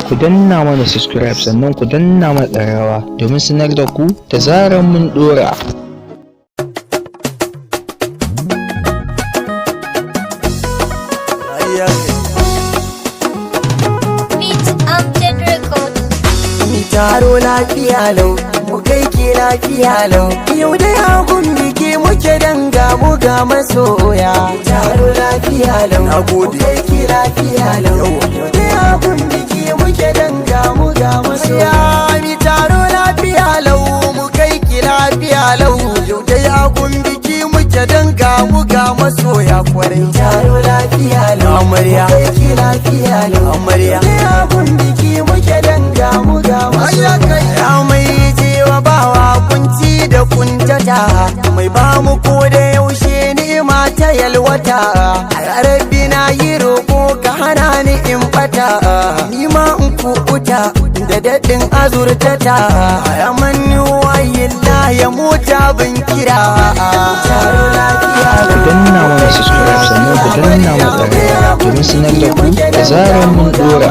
Ku danna mana subscribe, sannan ku danna mana ƙararrawa domin sanar da ku da zarar mun ɗora. Beat Amjad Record. Mi taro lafiya lau, mu kai ki lafiya lau. Yau dai hagun biki muke danga mu ga masoya. Taro lafiya lau, mu kai ki lafiya lau. Yau dai hagun biki muke danga mu ga masoya. Mi taro lafiya lau, mu kai ki lafiya lau. Yau dai hagun biki muke danga mu ga masoya kwarai. Taro lafiya lau, amarya. Mu kai ki lafiya lau, amarya. Yau dai hagun biki muke danga mu ga masoya. Ya mai jewa bawa kunci da kuntata, mai ba mu ko da yaushe ni'ima ta yalwata. Rabbi, na yi roƙo, ka hana ni in bata, ni ma in kuɓuta da daɗin azurtata. Ya mani wayilla ya mota bin kira. Taro lafiya. Ku danna mana subscribe, sannan ku danna mana ƙararrawa domin sanar da ku da zarar mun ɗora.